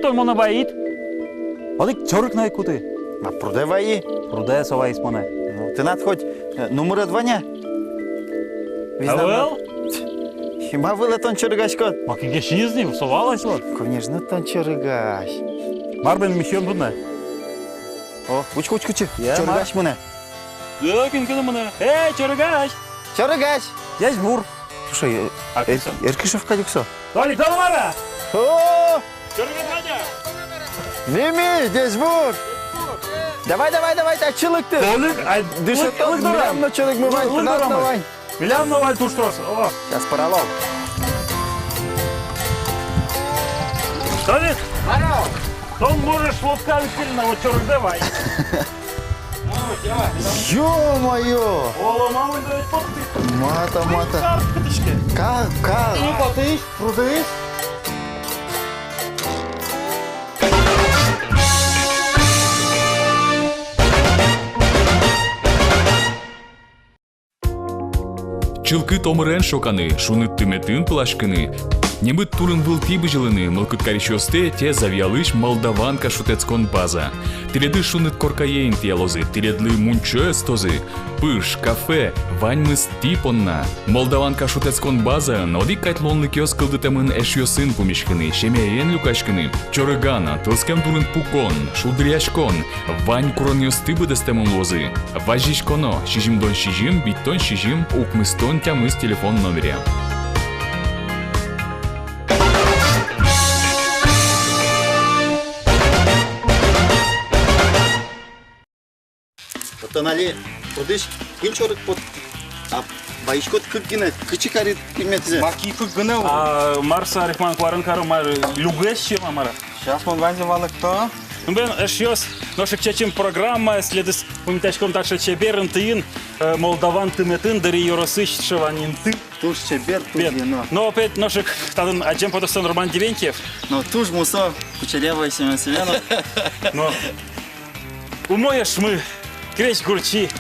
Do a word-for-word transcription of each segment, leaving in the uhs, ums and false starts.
Тон монэ вайид. Одӥг чорыг но ик куты. А прудэ вайи. Прудэ со вайиз монэ. Ну, тынад хоть, э, нумыред вань-а? Визнан. Ӧвӧл. Ма вылэ тон чорыгаськод? Макеке синиз ни, со валась вот. Конечно, тон чорыгась. Мар бен михьён туннэ. О, учкы, учкы, учкы. Я, чорыгась мынэ. Да, кин ке но мынэ. Эй, чорыгась! Чорыгась! Ӟечбур! Слушай, э, а эр-, кыӵе со? Эркишев кадь ук со. Толик, давай, мар-а? О! Чорыгась, Надя! Мими, ӟечбур! Давай, давай, давай, та чылык ты! Толик, ай, дышетон, лык, лык дорам. Милям но чорыгмы вань, лык, лык дорам. Давай. Милям но вань туж трос. О. Сейчас поралом. Толик! Мар-а? Тон можешь лодка вылэ, вот чорыгдэ вай. Ё-моё! Оло, мамуль, да ведь потты. Мата, мата. Кар кытыське. Кар, кар. И потысь, прудысь. Чылкыт омырен шоканы, шуныт тыметын пыласькыны, нимыт турын-вылтӥ бызьылыны мылкыд карисьёсты ӧте Завьялысь «Молдаванка» шутэтскон база. Тӥледыз шуныт коркае интыялозы, тӥледлы мунчо эстозы. Пыж, кафе, ваньмыз тӥ понна. «Молдаванка» шутэтскон базаын одӥг кадь луонлыкъёс кылдытэмын эшъёсын пумиськыны, семьяен люкаськыны, чорыган, тылскем дурын пукон, шулдыръяськон, вань куронъёсты быдэстэмын луозы. Вазиськоно сизьымдон сизьым, витьтон сизьым, укмыстон тямыс телефон номере. Вот тон али прудысь куинь чорыг пот, а вайиськод кык гинэ, кыӵе карид куиньметӥзэ? Маке кык гинэ. А мар со, арихман куарын каро, мар, люгес сиё-а, мар-а? Сейчас мон ваньзэ валэкто. Ну, бен, эшъёс, нош ик «Чечым» программаез тӥледыз пумитаськом таӵе чебер интыын, э, молдаван тыметын, Дэри ёросысь, таӵе вань инты. Туж чебер, туж, бен, ено. Но опять нош ик татын адӟем потоз со Роман Дементьев. Но туж мусо, кучерявый Семён Семёнов. Но умой эшмы, крезьгурчи,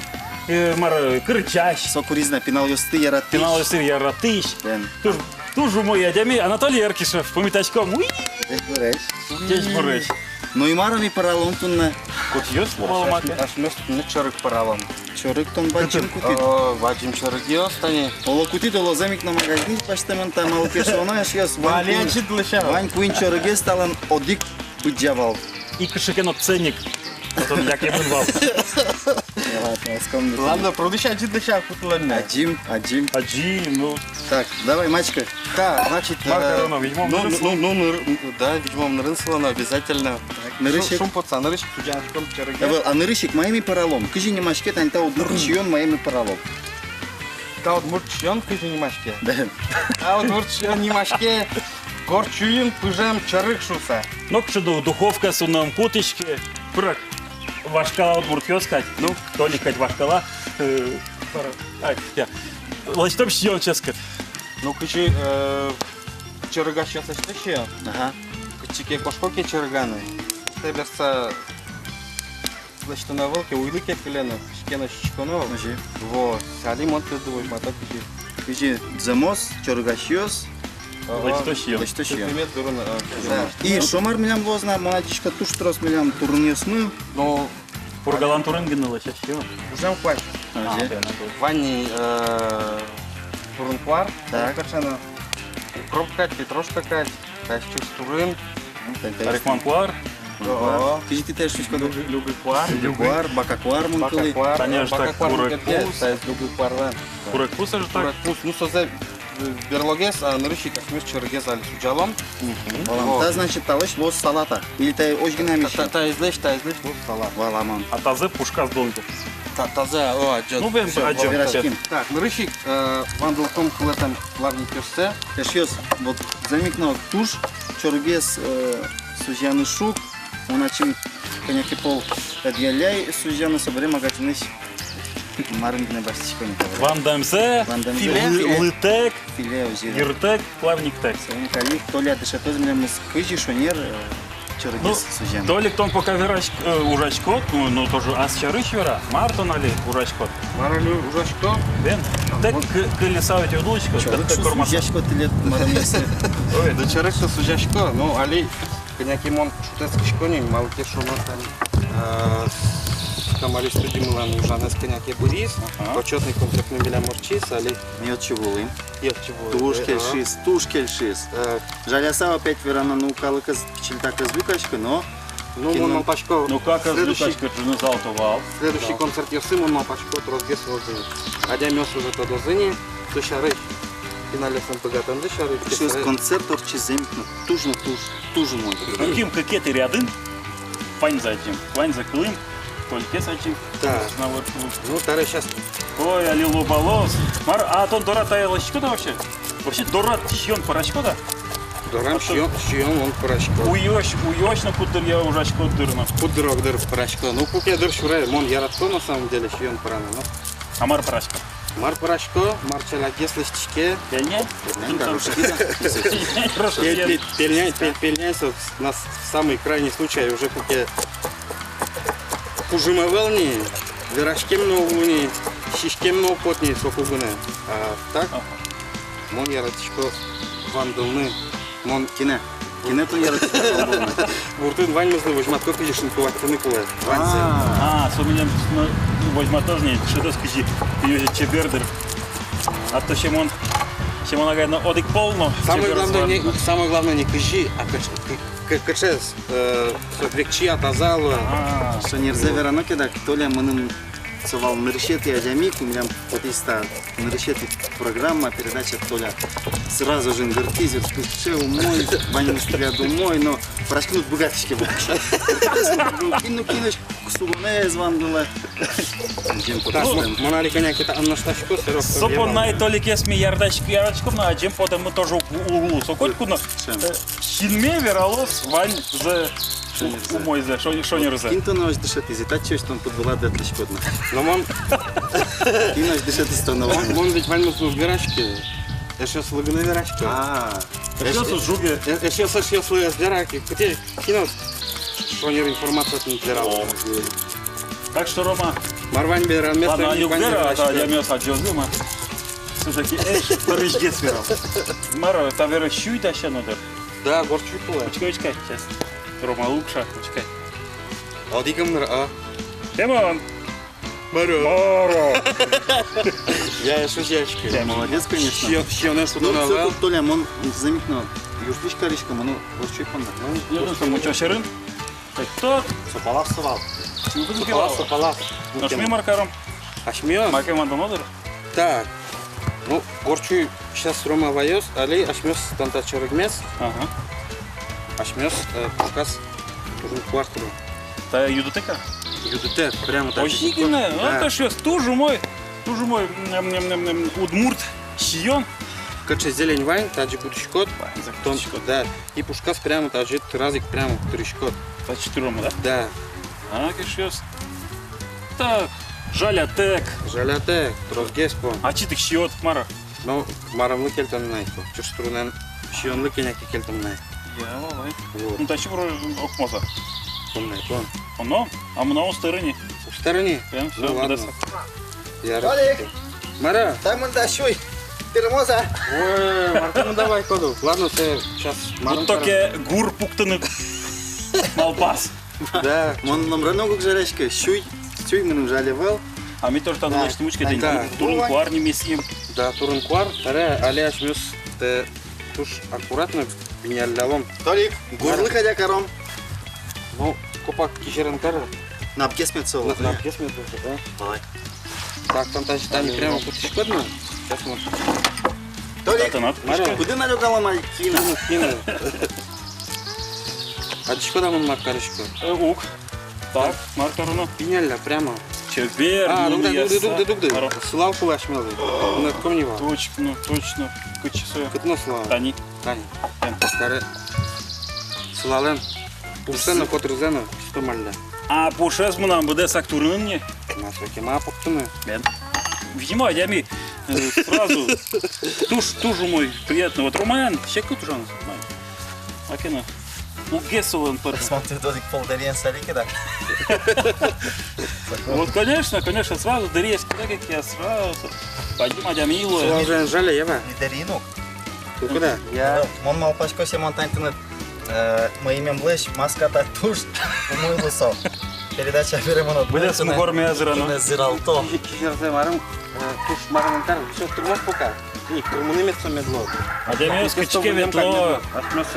э, мар, э, кырӟась. Со куриз на пиналъёсты яратӥсь. Пиналъёсты яратӥсь. Бен. Туж, туж умой адями Анатолий Эркишев, пумитаськом. Уи! Ӟечбуресь. Ӟечбуресь. Ну и мар ми пӧралом туннэ? Кутӥз вал маке. Асьмеос туннэ чорыг пӧралом. Чорыг тон бадӟым кутӥд? О, бадӟым чорыгъёс тани. Оло, кутӥд, оло, зэм ик но магазинысь басьтэмын та, малы ке шуоно, эшъёс, вань куинь, ачид лэся, вань куинь чорыгез талэн одӥг быдӟа вал. И кыӵе ке но ценник. Отын яке мын вал. Ладно, прудысь ачид лэся кутылэм. Адӟим, адӟим. Адӟим, ну. Так, давай, Мачка. Та, значит, мар, э, кароно, визьмом, ну, нырысь, ну, ну, ныр-, да, визьмом нырысь сылоно обязательно. Так, нырысь ик. Шум, шумпотса, нырысь ик сузяськом чорыгез. Э, вал, а нырысь ик мае ми пӧралом? Кызьы нимаське тани та удмурт сиён, мае ми пӧралом? Та удмурт сиён кызьы нимаське? Да. Та удмурт сиён нимаське «Горд сюйын пыжем чорыг» шуыса. Нокыӵе ду-, духовкаосы но ум кутӥське, пырак вашкала удмуртъёс кадь. Ну, Толик кадь вашкала, э, ай, я. Лэсьтом сиён ческыт. Ну, кызьы, э, чорыгасьёс лэсьто сиён. Ага. Кытчы ке кошко ке чорыганы, табере со лэсьтоно ӧвӧл ке, уйлы ке кылено, кызьы ке но сиськоно. Озьы. Вот. Али мон тӥледлы возьмато, кызьы. Кызьы зэмос чорыгасьёс. Ага. Лэсьто сиён. Лэсьто сиён. Тымет дурын, а, да. И шо мар милям луоз на, мон адӟисько, туж трос милям турынъёсмы. Но Пургалан турын гинэ лэся сиён. Пыжем куарь. Озьы. А, понятно. Вань ни, э, турын куар. Так. Кырӟано. Укроп кадь, петрушка кадь, таиз чус турын. Ну, та-, таиз арихман куар. О. Кызьы тӥ таиз шуиськоды? Люгы, люгы куар. Люгы куар, бака куар, мон кылӥ. Бака куар, э, бака куар, бака куар, мон кылӥ. Таиз люгы куарлэн. Курегпуз озьы так. Курегпуз, ну, созэ, э, берлогес, а нырысь ик асьмеос чорыгез али сузялом. Мгм. Валамон. Вот. Та, значит, талэсь луоз салат-а? Или та озьы гинэ ми сиём? Та, та, таизлэсь, таизлэсь луоз салат. Валамон. А тазэ пушказ дунды. Та, тазэ, о, адӟод. Ну, бен, всё, адӟод. Вераським. Так, нырысь ик, э, вандылтом кылэтэм плавникъёссэ. Эшъёс, вот зэм ик но туж чорыгез, э, сузяны шуг. Мон ачим кӧня ке пол ӧдъялляй сузяны, собере магазинысь марын гинэ басьтӥсько ни табере. Вандэмзэ, вандэмзэ, лы-, филе, лытэк, филе, озьы. Йыртэк, плавниктэк. Соин ик али Толя дышетоз милемыз, кызьы шонер, э, чорыгез сузяны. Ну, Толик, тон пока вераськ-, э, ужаськод, ну, ну, тоже ас сярысь вера. Мар тон али ужаськод? Мар али ужасько? Бен. Тэк к-, кылиса ведь уд улӥськод, чорыг тэк сузяськод тӥлед, мар-а, если. Ой, да чорыг-то сузясько, ну, али Кӧня ке мон шутэтскисько ни, малы ке шуоно, тани, э, Камали студимылэн ужанэз кӧня ке быриз, ага, почётный концертмы милям ортчиз, али. Ми отчы вуылӥм. Отчы вуылӥм. Туж, э, кельшиз, туж кельшиз. Э, жаляса опять верано, ну, калыкез пичильтак ӧз люкаськы, но. Ну, мон малпасько. Ну, как ӧз люкаськы, ӝыны зал-то вал. Следующий концертъёсы, мон малпасько, тросгес луозы ни. Адямиос уже тодозы ни, со сярысь, финалъёслэн быгатонзы сярысь. Концерт ортчиз зэм ик но туж но туж, туж умой. Кыкым кыкетӥ рядын, ваньзэ адӟим, ваньзэ кылӥм, Толикез адӟим. Так. Ну, табере сейчас. Ой, али лобалоз. Мар, а тон дорад тае лэсьтӥськод-а вообще? Вообще дорад сиён пӧраськод-а? Дорам сиён, сиён мон пӧрасько. Уйось, уйось но куддыръя ужаськод дыр но. Куддыр-ог дыр пӧрасько. Ну, куке дыр сюре, мон яратӥсько на самом деле сиён пӧраны, но. А мар пӧраськод? Мар пӧрасько, мар ӵалякгес лэсьтӥське. Пельня? Пельня, да, рожки, да. Пель-, пель-, пельня, пель-, пельня, со, на с-, самый крайний случай, уже куке кужым ӧвӧл ни, вераськем но уг лу ни, сиськем но уг поты ни соку гинэ. А так, ага, мон яратӥсько вандылыны. Мон. Кинэ? Кинэ тон яратӥськод вандылыны? Гуртын ваньмызлы возьматко, кызьы шынкы ватьтыны кулэ. Ваньзэ. А. А, со милям, ну, возьматоз ни, шӧдоз, кызьы тӥ ёзэ чебер дыр. А то Семон, Семон агай но одӥг пол но. Самое главное, не, самое главное не кызьы, а кыӵе, кы-, кы-, кыӵе, э, со векчи-а, таза-а луэ. А. Шонерзэ верано ке, дак, Толя мыным со вал нырысетӥ адями, ку милям потӥз та нырысетӥ программа, передача, Толя сразу же ӧнерчиз, кыӵе умой, ваньмыз тӥляд умой, но пӧраськыны уд быгатӥське вал. Ну, кин, ну, кинэсь кусыгонэз вандылэ. Адӟем потэ. Так, мон, мон али кӧня ке та аннаштасько, сэрок. Со понна ай Толикез ми яратӥськ-, яратӥськом но, адӟем потэ, ми тоже уг, уг луы. Со котьку но, э, синме вералоз ваньзэ. Шонерзэ. Умойзэ, шо-, шонерзэ. Кин тонэ озьы дышетӥз, и татчыозь тон пыд вылад ветлӥськод на. Но мон. Кин озьы дышетӥз тонэ? Мон, мон ведь ваньмызлы уг вераськы. Эшъёслы гинэ верасько. А. Эшъёс, эшъёс уг вера. Э-, эшъёс, эшъёслы ӧз вера ке, кытӥ, кин о шонер информация тыныд вералоз. О. Так что, Рома. Мар вань веранмес. Ладно, али уг вера, а то адямиос адӟозы, ма. Всё-таки эш пӧрысьгес верал. Мар, та вере сюй дасяно дыр. Да, горд сюй кулэ. Учкы, учкы, сейчас. Рома, лукша, учкы. Одӥг ымныр, а? Тема он. Маро. Маро. Я, я шуисько. Ты молодец, конечно. Сиё-, сиёнэз. Ну, всё, Толя, мон зэм ик но юрттӥсь карисько, мон горд сюй понна. Я думаю, что мучо сьӧрын. Так, тот. Сопалас со вал. Ну, кызьы ке вал. Сопалас, сопалас. Нош ми мар каром? Асьмеос. Маке мандон одыр. Так. Ну, горд сюй, сейчас Рома ваёз, али асьмеос тани та чорыгмес. Ага. Асьмеос, э, пушказ турын-куар тыром. Та юдытэк-а? Юдытэк, прямо так. Озьы гинэ, да. Ну, та сиён туж умой, туж умой, м, м, м, м, удмурт сиён. Кыӵе зелень вань, тазьы кутӥськод. Ваньзэ кутӥськод. Да. И пушказ прямо тазьы тыраз ик прямо тырӥськод. Тазьы тыром, да? Да. А, кышъёс. Так, жалятэк. Жалятэк, тросгес пон. Ачид ик сиёд, мар-а? Ну, марымлы кельтом на ик, ӵош турынэн сиёнлы кӧня ке кельтом на ик. Я, валай. Вот. Ну, татчы вроде окмоз-а? Пон на ик, пон. Поно? А мынам уз тыры ни. Уз тыры ни? Прям всё, ну, ладно. Быдэс. Яры. Толик! Мар-а? Тань мында сюй тырмоз-а? Ой, мар тӥ мында вайкоды. Ладно, тэ сейчас. Будто ке гур пуктыны малпаз. Да. Мон номре но уг жаляськы, сюй, сюй мыным жаль ӧвӧл. А ми тоже татын лэсьтӥм, учкы, тӥни, турын-куар нимысьтым. Да, турын-куар, таре али асьмеос, тэ, туж аккуратно биняллялом. Толик, гурлы кадь каром. Ну, копак кизерен кары. Напгес мед со луоз, да? Напгес мед луоз, да. Давай. Так, тани тазьы, тани прямо кутӥськод на. Сейчас мы. Толик, кудӥз на лёгалом али, кин-а? Кин-а? Адӟиськод-а, мон мар карисько? Э, уг. Так, мар кароно? Бинялля прямо. Чебер. А, ну да, дугды, дугды, дугды. Сылал кулэ асьмелы. Точно, точно. Кытчы сое? Кытын сылал? Тани. Тани. Эм. Таре сылалэн пушсэ но, котырзэ но, что малля. А пушез мынам быдэсак турын ни. Мар со ке, мар пуктыны. Мен. Видимо, адями, э, сразу туж, туж умой, приятно. Вот Ромаен секыт ужан. Окей, ну. Уг гес солэн пыр. Смотри, додик пол дэриен сали ке, да? Вот, конечно, конечно, сразу дэриез кида ке, я сразу. Пойдём, адями луэ. Сразу жаля, я ба. И дэриен ук. Ты куда? Я. Мон малпасько, Семон, тань тыныд Э, мыйымемлэсь маска та туж умой луысал. Передача бере мон отын. Быдэс мугорме азырано. Зыралто. Кизерзэ марым, э, туж марым эн кар, всё, тырмоз пока. И кырмыны мед со мед луоз. Адямиос кытчы ке ветло. Асьмеос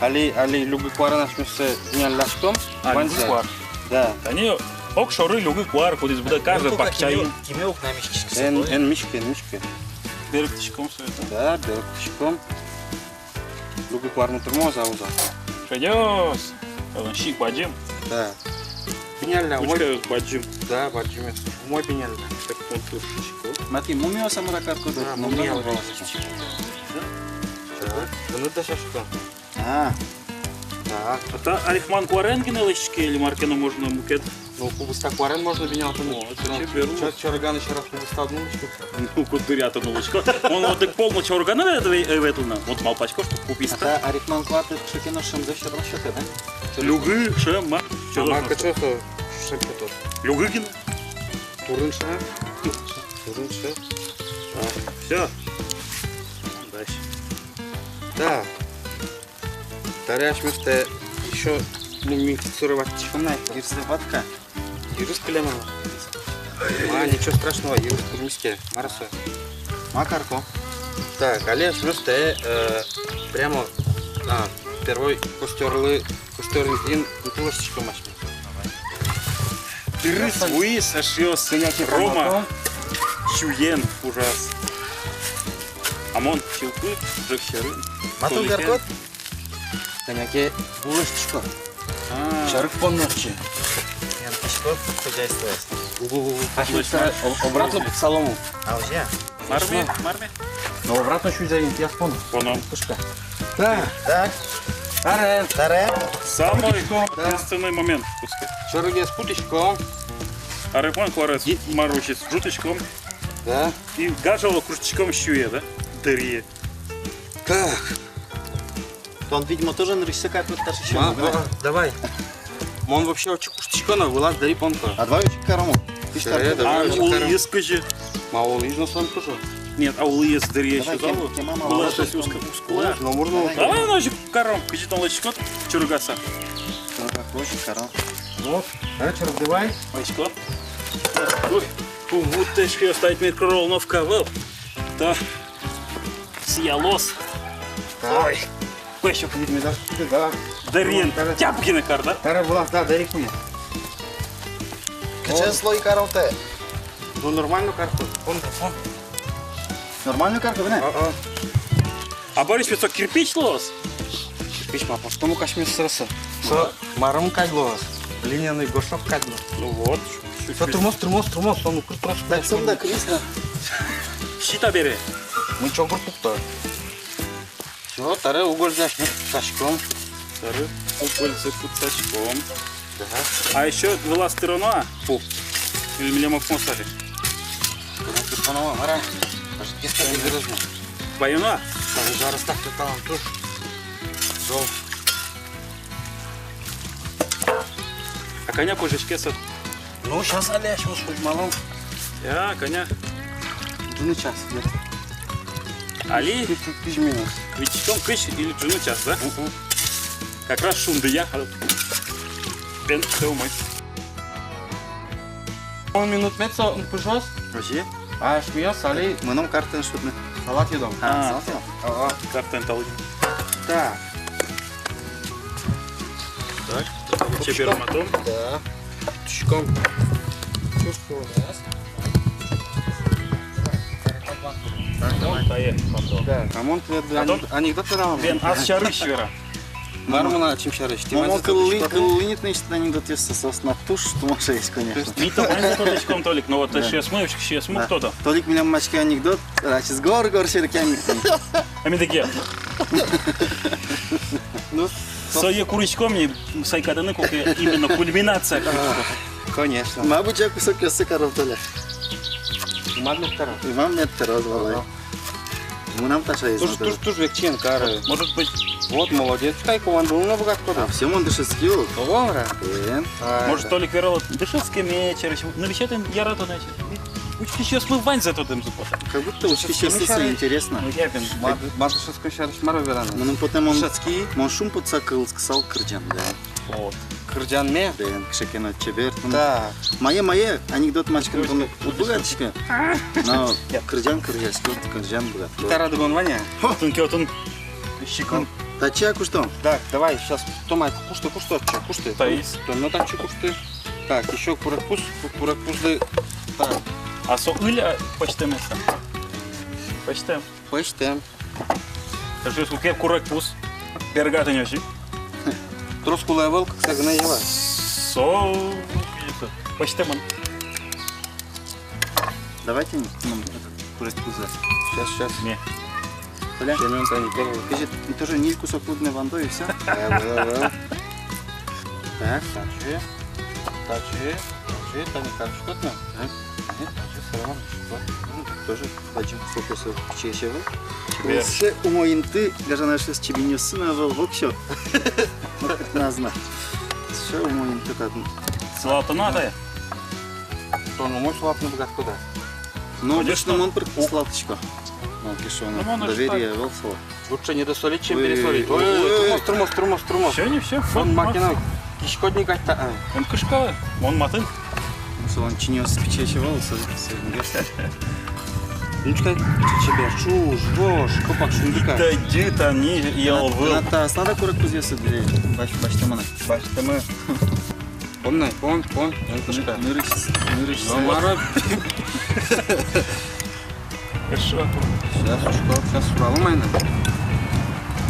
али, али Люгы куарен асьмеос бинялляськом. А, Люгы куар. Да. Тани огшоры Люгы куар, кудӥз будэ каждый пакчаын. Киме ук на миськиське. Эн, эн миське, эн миське. Берыктӥськом со это. Да, берыктӥськом. Люгы куармы тырмоз-а, уз-а? Шедёз. Озьы ик бадӟым. Да. Бинялля, умой. Учкы, бадӟым. Да, бадӟымез. Умой бинялля. Так, он туж шишко. Мати, мумиос-а, мар-а каркод? Да, мумиос. Да. Да. Гыныд дасясько. А. Да. А та Арихман куарен гинэ лэсьтӥське или мар ке но можно мукет? Ну, кубиста куарен можно бинялтыны. О, это чебер. Чор-, чорыганы сьӧраз кубиста одно лэсьтыны. Ну, куддыръя-то но лэсьтӥсько. Он вот так полно чорыганы вет-, ве-, ветлыны. Вот малпасько, что кубиста. А та Арихман куар, кыӵе ке но шӧмзэ сьӧраз сётэ, да? Люгы, шӧм, ма. А, ма, кыӵе со шӧм сётэ? Люгы гинэ. Турын шӧм. Турын шӧм. А, всё. Дальше. Да. Таре асьмеос та ещё мумифицировать кариськом на. Гирзэ ватка. Йырыз кылем ала. А, ничего страшного, йырыз кылиське. Мар со? Ма карко. Так, али асьмеос та, э, прямо, а, первой костёрлы, костёр интыын ытылыштӥськом асьмеос. Тырыз вуиз, эшъёс. Рома сюен ужаз. А мон чылкыт, ӝӧк сьӧрын. Ма тон каркод? Кӧня ке улэштӥсько. А. Чорыг понна отчы. Эн кисько хозяйствоез. У-у-у. Асьмеос о-, обратно пуксалом. А, уже? Марме, марме. Но обратно сюзэ ини, тӥяз поно. Поном. Кышка. Так. Так. Таре. Таре. Самый ответственный момент. Кутӥськом. Да. Чорыгез кутӥськом. Арихман куарез, и, и мар усиз, ӝутӥськом. Да. И гажало куштӥськом сюе, да? Дырие. Так. Тон, видимо, тоже нырысьсэ капет, старший. Ма, давай. Мон вообще отчы куштӥсько но, вылаз дэри понко. А давай отчы каром. Э, давай отчы каром. А улӥез кызьы? Ма улӥез но со туж. Нет, а улӥез дырие ещё залы. Вылаз ещё уз ку-, уз кула. Уз, но можно. Давай, давай, но отчы каром, кызьы тон лэсьтӥськод чорыгаса. Ну так, отчы каром. Вот, короче, раздевай. Лэсьтӥсько. Ой, кумытэшкы, стоит микроволновка вал. Да. Сиялоз. Так. Ой. Куэ ещё куэ. Медаш, да. Дырыен. Таре. Тяп гинэ кар, да? Таре вылаз, да, дыры куэ. Кыӵе слой карод-а? Ну, нормально карод. Он, он. Нормально карод, да? А, а. А Борис, со кирпич луоз? Кирпич ма, потому как асьмеос сразу. Со марым кадь луоз. Глиняный горшок кадь луоз. Ну вот. Со тырмоз, тырмоз, тырмоз, со, ну, трос. Так, сом да, крыса. Щита бере. Мы чё, горшок-то? Всё, таре угользэ асьмеос кутӥськом. Таре угользэ кутӥськом. Да. А ещё вылаз тыроно-а пу? Или милем окмоз али? Тыроно, тыроно, мар-а? Пожиське, киска березно. Ваёно-а? Таре жарыса так талан туж. Зол. А кӧня пожиське со? Ну, сейчас али асьмеос кузьмалом. Я, кӧня? Ӝыны час, дыр. Али? Кызь, кызь, кызь минут. Витиськом кызь или ӝыны час, да? Мгм. Как раз шунды я. Бен, всё, умой. Он минут мед со пыжоз. Вообще? А асьмеос али мыном картэн шудыны. Салат йӧдом. А, а, салат йӧдом. А, а. Картэн талгын. Так. Так, чебер матом. Да. Тушком. Чувствую. Так, давай. Да. А мон тӥледлы анекдот вералом. Бен, ас сярысь вера. Мар мон ачим сярысь? Мон кыллы, кыллы ни тынэсьтыд анекдотъёссэ, собственно, туж сумасшедший, конечно. Ми тон ваньзэ тодӥськом, Толик, но вот эшъёсмы, эшъёсмы уг тодо. Толик милям мачке анекдот, ачиз гор-гор серекъян. А ми дыке. Ну, сое куриськом ни сайкатыны, куке именно кульминация. Конечно. Ма быдӟа кусокъёссэ каром, Толя? Мам мед каро. Мам мед каро, давай. Ага. Мынам таӵе. Туж, туж, туж векчи эн кары. Может быть. Вот, молодец. Кай, кулэ вандылыны но быгатӥськод. А, всё, мон дышетски ук. Ого, мар-а? Э. А, может, да. Толик верало, дышетскеме сярысь, нырысетӥ яратонэ сярысь. Учкисьёсмы ваньзэ тодэмзы потэ. Как будто учкисьёслы интересно. Ну, я бен, ма-, мар дышетскон сярысь мар вераны. Мыным потэ, мон, дышетски, мон шумпотыса кылзӥськысал кырӟан, да. Вот. Кырӟанме? Да, кыӵе ке но чебер. Так. Мае, мае, анекдот мачкын тон уд быгатӥськы. Но кырӟан кырӟаськод, кырӟан быгатӥськод. Гитара дугон вань-а? Хо! Отын ке, отын. Щекон. Татчы-а куштом? Так, давай, щас. Томай, кушты, кушты, отчы, кушты. Таиз. Тон но татчы кушты. Так, ещё курегпуз, ку-, курегпузлы. Так. А со ыль-а пӧзьтэмез-а? Пӧзьтэм. Пӧзьтэм. Таӵе уке курегпуз. Берга тынёси. Трос кулэ ӧвӧл, кыксэ гинэ йӧла. Со пӧзьтэмын. Давайте не, ну, курегпузэ. Щас, щас. Не. Коля? Семён, тани первый. Кызьы, и тоже ньыль кусок луд но вандо, и всё. Да, да, да. Так, татчы. Татчы. Татчы, тани кариськод на. А? Нет, татчы, сырам. Тоже бадӟым кусок, если чеше вы. Чебер. Сыӵе умой инты, гажано эшъёс, чибинъёссы но ӧвӧл воксё. Ну, хоть на знак. Сыӵе умой инты татын. Сылатоно-а тае? Тон умой сылатыны быгатӥськод-а? Ну, конечно, обычно мон пыр сылатӥсько. Мон кышоно. Ну, мон доверие ӧвӧл солы. Лучше не досолить, чем пересолить. Ой, ой, ой, ой, ой, трос, трос, трос, трос. Всё, не всё. Мон макинэ киськодник атьта, а. Мон кышкало, мон матын. Солэн чиньыос пичиесь ӧвӧл, со, со, гес. Ничкай, чебер, чуж, вож, копак шундыка. Тадьы тани ялвыл. Тынад та аслад-а курегпузъёсыд, баш-, басьтэмын-а? Басьтэмын. Поннай, пон, пон, эн кышка. Нырысь, нырысь. Мар-а? Хорошо. Щас, учко, щас сурало майна.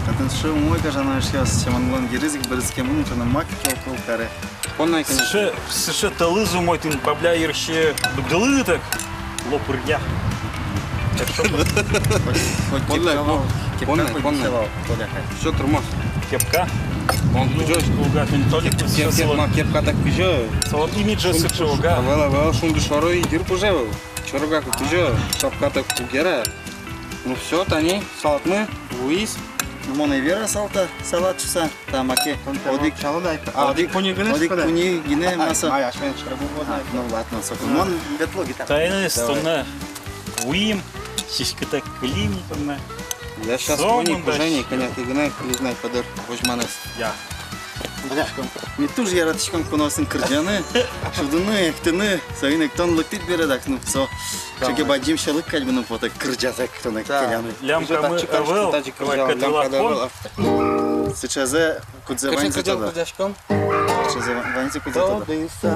Татын сыӵе умой, гажано эшъёс, Семёнлэн йырыз ик быриськемын, тонэ мак кыл-кыл каре. Поннай, конечно. Сыӵе, сыӵе тӧлыз умой, тӥни бабля йырсе дугдылытэк. Лопыръя. Поннай, поннай. Всё, тырмоз. Кепка. Мон кузёз. Кулга, тӥни Толик кузёз. Кеп-, кеп-, кепка так кузё. Солэн имиджез сыӵе уга. Ӧвӧл, ӧвӧл, шунды шоры йыр кузё. Чорыгак кузё, шапка так кугера. Ну всё, тани, салатмы вуиз. Ну, мон ӧй вера салта, салат шуса. Та маке. Одӥг, одӥг пуньы гинэ, одӥг пуньы гинэ маса. Ай, ай, ай, ай. А, ну ладно, соку. Мон ветло гитара. Таиз туннэ вуим, сиськытэк кылим туннэ. Я щас пони кужени, кӧня ке гинэ кылиз на пӧдыр возьманэз. Я. Ми туж яратӥськом куноосын кырӟаны, шудыны, эктыны, соин ик тон лыктӥд бере дак, ну, со. Сыӵе ке бадӟым сьӧлык кадь мыным потэ, кырӟатэк тонэ келяны. Лямка ӧвӧл, кырӟа, лямка ӧвӧл. Сыӵезэ кудзэ ваньзэ тодо. Кырӟаськом. Сыӵезэ ваньзэ кудзэ тодо. Тодыса,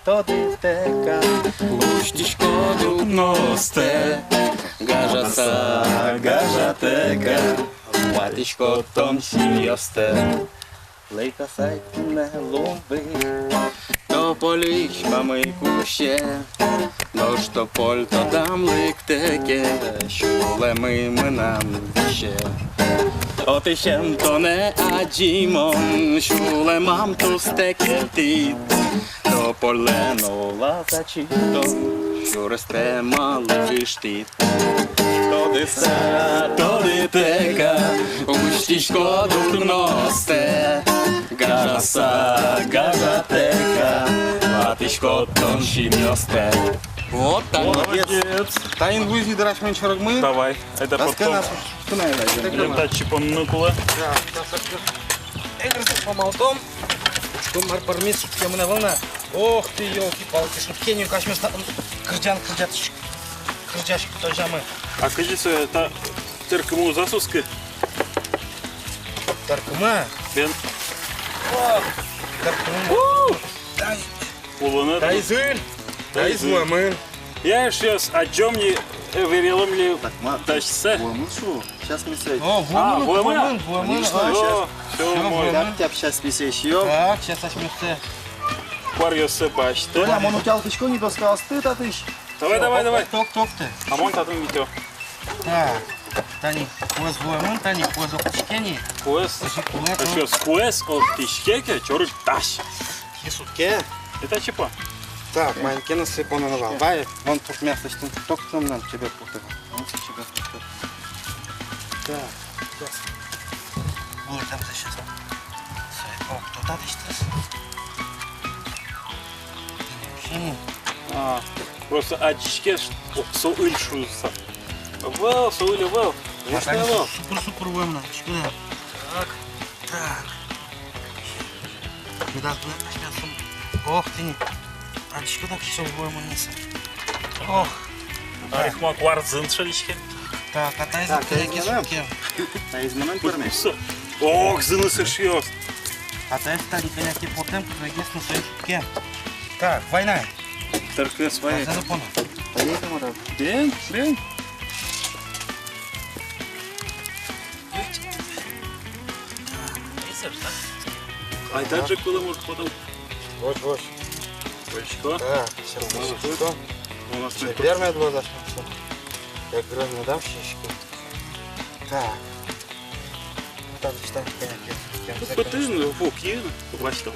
тодытэка, усьтӥськод укноостэ, гажаса, гажатэка, ватӥськод тон синъёстэ. Лэйкасай туннэ лулбыт, тополись бамы кусе, нош тополь тодам лыктэ ке, сюлэмы мынам висе. Отысен тонэ адӟи мон, сюлэмам тустэк кельтӥд, тополлэн улаз ачид тон, сюрестэ малы ыштӥд. Тодыса, тодытэка, усьтӥськод укноостэ, гажаса, гажатэка, ватӥськод тон синъёстэ. Вот так. Молодец. Таин вуиз ни дыр асьмелэн чорыгмы. Давай, айда потом. Лента чипонны кулэ. Да, да, да. Эгрзэ помалтом. Учком, мар пӧрмиз, шутке мынэ вал на. Ох ты, ёлки-палки, шутке ни ук асьмеос на, кырӟан кырӟатӥськ-, кырӟаськытозямы. А кызьы сое та тэркымы уз-а суске? Тэркымы? Бен. О, тэркымы. У! Дай. Улонэ. Дай зыль. Дай зыль. Дай зыль. Я, эшъёс, адӟом ни, э, вералом ни. Так, ма, дасьсэ. Вуэмын шу. Сейчас ми сое. О, вуэмын, а, вуэмын, вуэмын, вуэмын. Конечно, о, сейчас. Всё, всё, умой. Тяп-тяп, сейчас ми сое. Так, сейчас асьмеос сое. Куаръёссэ басьтэ. Толя, мон утялтӥсько ни доскаосты татысь. Давай, давай, давай. Ток, ток ты. А мон татын витё. Так, тани куэз вуэмын, тани куэз октӥське ни. Куэз. Куэз. Куэз октӥське ке, чорыг дась. И сутке. Это чипо. Так, маин ке но сое пононо вал. Вай, вон пуртмясысьтым ток сомнам, чебер пуртэ. Вон сое чебер пуртэ. Так, сейчас. Выль там сейчас. Сое, о, кто-то здесь. А. Просто адӟиське, что со ыль шуыса. Вал, со ыль вал. Вешне вал. Супер-супер вуэм на, адӟиськод-а? Так. Так. Медаз бы, медаз сум. Ох, тӥни. Адӟиськод-а, кыӵе со вуэм на со. Ох. Арихмак варзын шӧдӥське. Так, а таиз кӧня ке сутке. Таиз мынам пӧрме. Ох, зыныз, эшъёс. А таиз тани кӧня ке потэм, кык-витьгес но сое сутке. Так, вайнай. Тыркес вай. Азьло поно. Бен, бен. Айта ӝӧк вылэ, может, потом. Вот, вот. Точка. Да, сейчас точка. У нас чебер мед луоз. Я говорю, не дам сиськи. Так. Так, что, кем, кем, кем, ну, кем, пытын, кем, ну, фу, киын, васьком.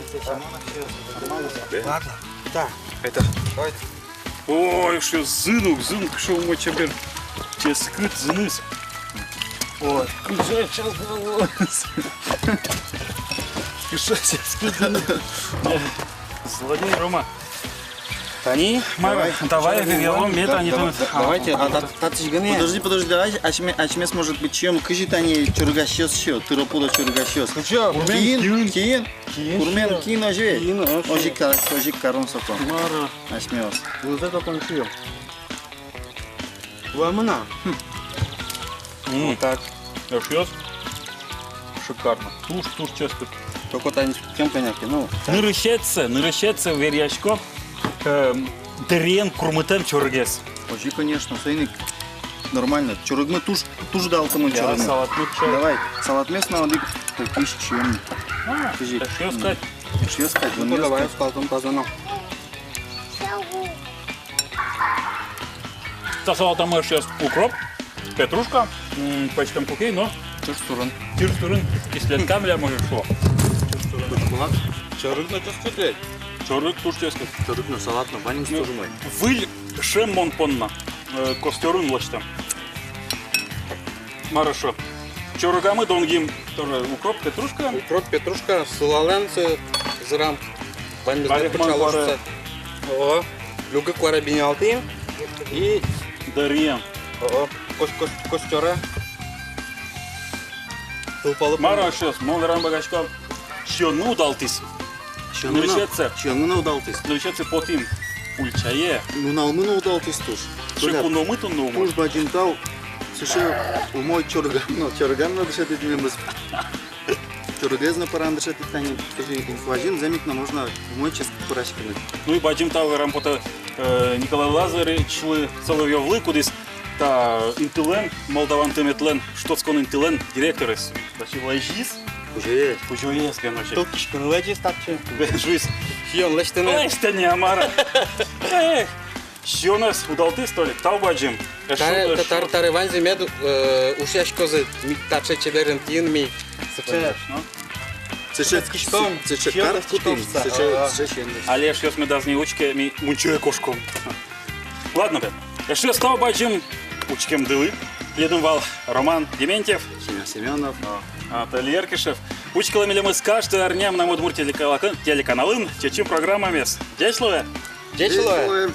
Ладно. Так. Это. Давай. Ой, что зын ук, зын, что умой чебер. Ческыт зыныз. Ой, кыӵе чалгылыз. Кыӵе ческыт зыныз. Злодей Рома. Тани, мар, давай, давай, давай, виръялом, мед, да, тани, давай, туныс. Да, давайте, а, тат-, татысь гинэ. Подожди, подожди, давай, асьме-, асьмес, может быть, сиём, кызьы тани чорыгасьёс сиё, тыро-пыро чорыгасьёс. Кызьы? Курмен, киын, киын. Киын. Киын. Курмен, сиё. Киын, озьы ведь? Киын, озьы. Озьы ик ка-, озьы ик каром соку. Мар-а. Асьмеос. Вылзэ только сиём. Вамына. Хм. М. Вот так. Эшъёс. Шикарно. Туж, туж ческыт. Только тани кем кӧня ке, ну. Нырысетӥез, нырысетӥез веръясько, эм, дэриен курмытэм чорыгез. Озьы, конечно, соин ик нормально. Чорыгмы туж, туж удалтымон чорыгмы. Салатмес чай. Давай, салатмес но одӥг, э, кыш чием. А, кызьы? Эшъёс кадь. Эшъёс кадь, ну, вынъёс давай, кадь. Салатмес пазано. Та салатамы, эшъёс, укроп, петрушка, м, пӧзьтэм куке но тырс турын. Тырс турын, кислятка милям, может, шуо. Тырс турын. Кулак. Чорыг но ческыт ведь. Чорыг туж ческыт. Чорыг но, салат но, ваньмыз туж умой. Выль шӧм мон понна, э, костёрын лэсьтэм. Мар-а шуо. Чорыгамы донгим тоже укроп, петрушка. Укроп, петрушка, сылалэн со зырам. Ваньмыз арехман пыӵалоз куаре. Со. О, люгы куаре бинялтӥм. И дэриен. О, кос-, кос-, костёра. Тылпалык. Мар-а шуо, мон верам быгатӥсько. Сиёнмы удалтӥз. Сиёнмы но, нырысетӥез. Сиёнмы но удалтӥз. Нырысетӥез потӥм ульчае. Нуналмы но удалтӥз туж. Сыӵе куномы, туномы. Туж бадӟым тау. Сыӵе умой чорыгам но, чорыгам но дышетӥд милемыз. Чорыгез но пӧраны дышетӥд тани. Кызьы инкуазьын зэмзэ ик но можно умой, ческыт пӧраськыны. Ну и бадӟым тау верам потэ, э, Николай Лазаревичлы Соловьёвлы, кудӥз та интылэн, Молдаван тыметлэн, шутэтскон интылэн директорез. Ваче лэзиз. Кузёез. Кузёез, конечно. Тылкиськыны лэзиз татчы. Шуиз. Сиён лэсьтыны. Лэсьтыны, а мар-а. Эх, сиёнэз удалтӥз, Толик, тау бадӟым. Эшшо, таре, эшшо. Таре, таре ваньзы мед, э, ушъяськозы, ми таӵе чеберын тӥни ми. Сыӵе. Конечно. Сыӵе, сыӵе кар кутӥм, сыӵе, сыӵе сиён. Али, эшъёс, медаз ни учке, ми мунчое кошком. Ладно, бен. Эшъёс, тау бадӟым учкемдылы. Тӥледын вал Роман Дементьев. Семён Семёнов. А, Анатолий Еркишев. Учкелэ милемыз каждый арня «Мынам Удмуртие» телекала-, телеканалын. Чечым программамес. Ӟеч луэ. Ӟеч луэ. Ӟеч луэ.